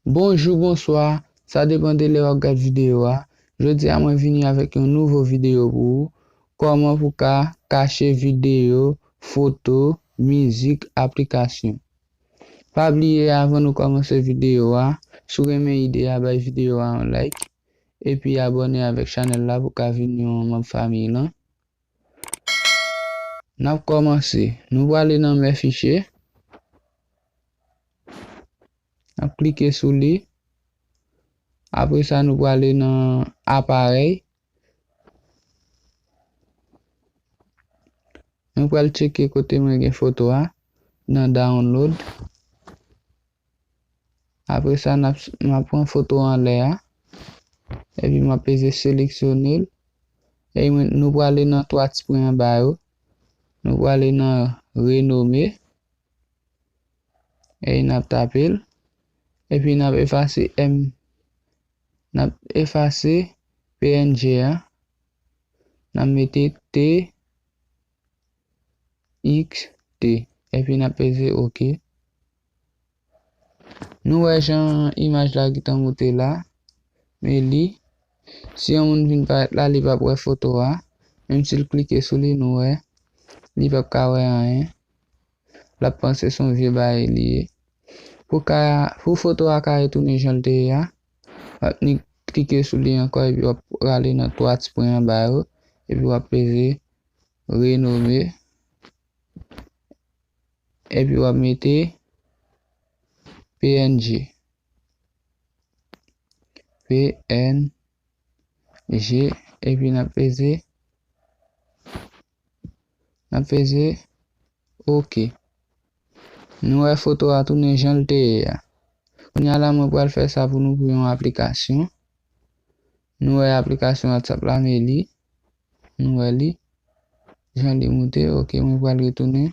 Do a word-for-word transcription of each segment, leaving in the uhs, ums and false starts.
Bonjou, bonswa, sa depann de lè w ap gad videyo a. Jodi a, mwen vini avèk yon nouvo videyo pou ou. Kòman pou w ka kache videyo, foto, mizik, aplikasyon. Pa bliye, avan nou kòmanse videyo a, si w renmen ide a, bay videyo a yon like, epi abòne avèk chanèl la pou w ka vin yon manm fanmi lan. N ap kòmanse. Nou prale nan mè fichye. N ap klike sou li. Apre sa, nou prale nan aparèy. Mwen pral tcheke kote mwen gen foto a nan download. Apre sa, n ap, m ap pran foto anlè a. Epi m ap peze seleksyone l. E mwen, nou prale nan twa ti pwen anba yo. Nou prale nan renome. E n ap tape l. Epi n ap efase M. N ap efase P N G a. N ap mete T X T. Epi n ap peze OK. Nou wè jan imaj la gentan moute la. Men li, si yon moun vin parèt la, li p ap wè foto a. Menm si l klike sou li, nou wè, li p ap ka wè anyen. L ap panse se yon vye bagay li ye. Pou ka, pou foto a ka retounen jan l te ye a, w ap ni klike sou li ankò epi w ap prale nan twa ti pwen anba yo, epi w ap peze renome, epi w ap mete P N G. P N G, epi n ap peze, n ap peze OK. Nou wè foto a tounen jan l te ye a. Kounye a la, mwen pral fè sa pou nou pou yon aplikasyon. Nou wè aplikasyon WhatsApp la, men li, nou wè li, jan li moute. OK, mwen pral retounen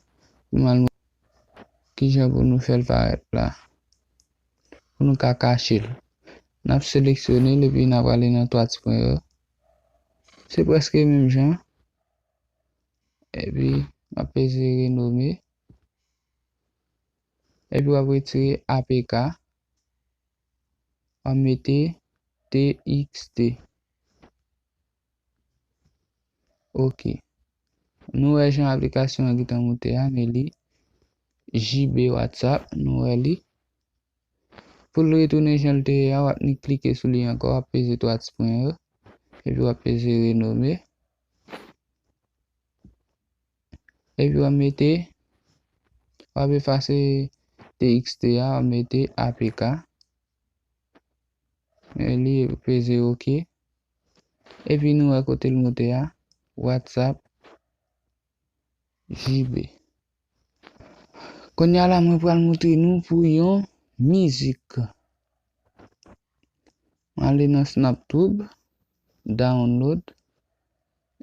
pou m al montre kijan pou nou fè l parèt la. Pou nou ka kache l. N ap seleksyone l epi n ap prale nan twa ti pwen yo. Se prèske menm jan. Epi, w ap peze renome. Epi, w ap retire A P K. W ap mete T X T. OK. Nou wè jan aplikasyon an gentan moute a, men li J B WhatsApp, nou wè li. Pou l retounen jan l te ye a, w ap ni klike sou li ankò, w ap peze twa ti pwen yo, epi w ap peze renome. Epi w ap mete, w ap efase T X T a, w ap mete A P K. Men li, peze OK. Epi nou wè kote l moute a, WhatsApp J B. Kounye a la, mwen pral montre nou pou yon mizik. Mwen ale nan SnapTube, download,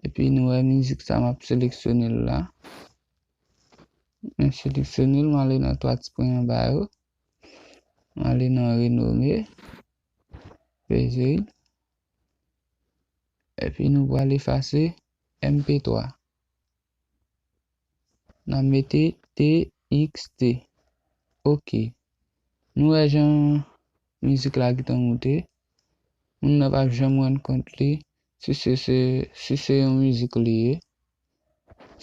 epi nou wè mizik sa m ap seleksyone l la. Mwen seleksyone l, mwen ale nan twa ti pwen anba yo. Mwen ale nan renome, peze l. Epi nou pral efase M P twa. N ap mete T X T. OK. Nou wè jan mizik la gentan moute. Moun nan p ap janm rann kont li si se, se, si se yon mizik li ye.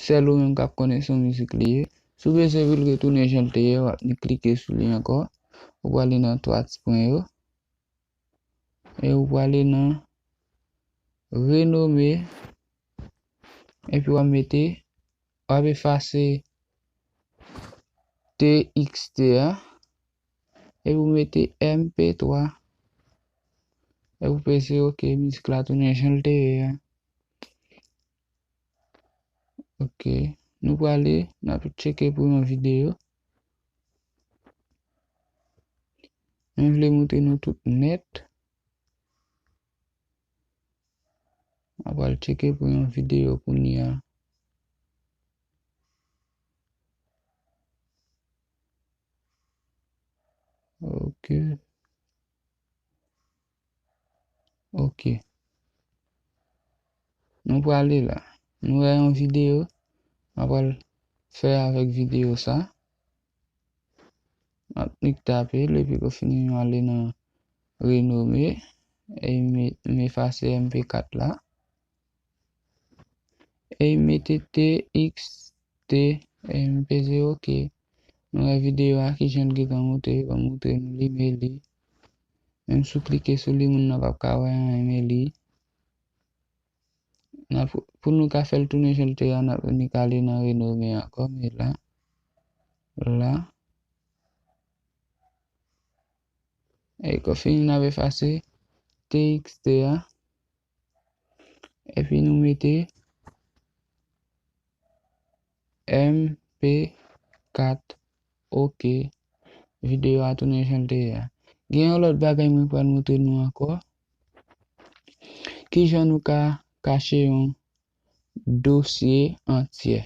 Sèl ou menm k ap konnen se yon mizik li ye. Si w bezwen pou l retounen jan l te ye, w ap ni klike sou li ankò. Ou prale nan twa ti pwen yo. E ou prale nan renome. Epi w ap mete, w ap efase T X T a. Epi w mete M P twa. Epi w peze OK, mizik la tounen jan l te ye a. OK. Nou prale, n ap tcheke pou yon videyo. Mwen vle montre nou tout nèt. Mwen pral tcheke pou yon videyo kounye a. OK. OK. Nou prale la. Nou wè yon videyo. Mwen pral fè avèk videyo sa. M ap nik tape l, epi kou fini, nou ale nan renome, e m, m efase M P kat la. E m mete T X T, e m peze oke. Nou wè videyo a kijan l gentan moute, ban m moutre nou li, men li. Menm si w klike sou li, moun nan p ap ka wè anyen, men li. N ap, pou nou ka fè l tounen jan l te ye a, n ap vin ale nan renome ankò, men la, la. E kou fini, n ap efase T X T a. Epi nou mete M P kat. Oke. Videyo a tounen jan l te ye a. Gen yon lòt bagay mwen pral moutre nou ankò. Kijan nou ka kache yon dosye antye.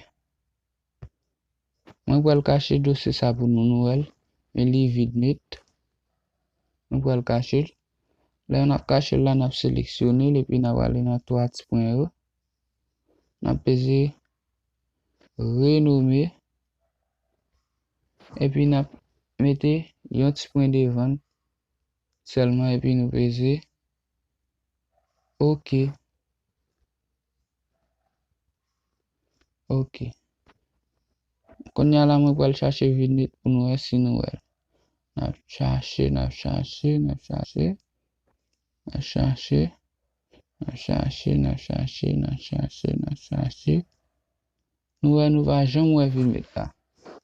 Mwen pral kache dosye sa pou nou, nou wè l, men li vid nèt. Nou pral kache l. Lè n ap kache l la, n ap seleksyone l, epi n ap ale nan twa ti pwen yo. N ap peze renome, epi n ap mete yon ti pwen devan l sèlman, epi nou peze oke. Oke. Kounye a la, mwen pral chache vid nèt pou nou wè si nou wè l. N ap chache, n ap chache, n ap chache. N ap chache, n ap chache, n ap chache, n ap chache, n ap chache. Nou wè, nou pa janm wè vid nèt la.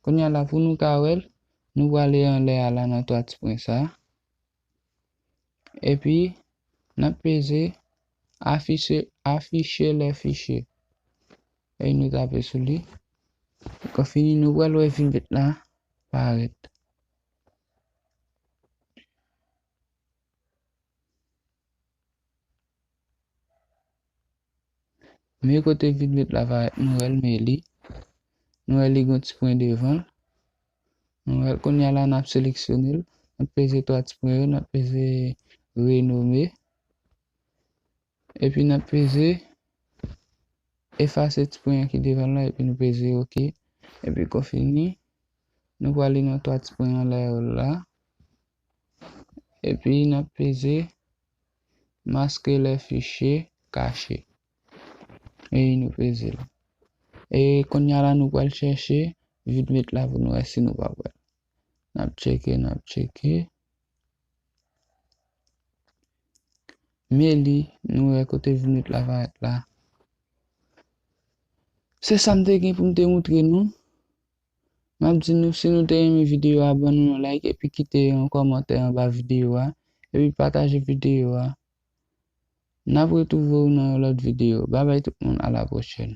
Kounye a la, pou nou ka wè l, nou prale anlè a la nan twa ti pwen sa. Epi, n ap peze afficher, afficher les fichiers. E nou tape sou li. Kou fini, nou pral wè vid nèt la parèt. Men kote vid nèt la parèt, nou wè l, men li. Nou wè li gon ti pwen devan l. Nou wè l, kounye a la, n ap seleksyone l. N ap peze twa ti pwen yo, n ap peze renome. Epi n ap peze efase ti pwen an ki devan l la, epi nou peze oke. Epi kou fini, nou prale nan twa ti pwen anlè yo la. Epi n ap peze masquer les fichiers cachés. E nou peze l. E kounye a la, nou pral chèche vid nèt la pou nou wè si nou pa wè l. N ap tcheke, n ap tcheke. Men li, nou wè kote vid nèt la parèt la. Se sa m te gen pou m te moutre nou. M ap di nou, si nou te renmen videyo a, ban nou yon like epi kite yon kòmantè anba videyo a, epi pataje videyo a. N ap retwouve w nan yon lòt videyo. Babay tout moun, a la pwochèn.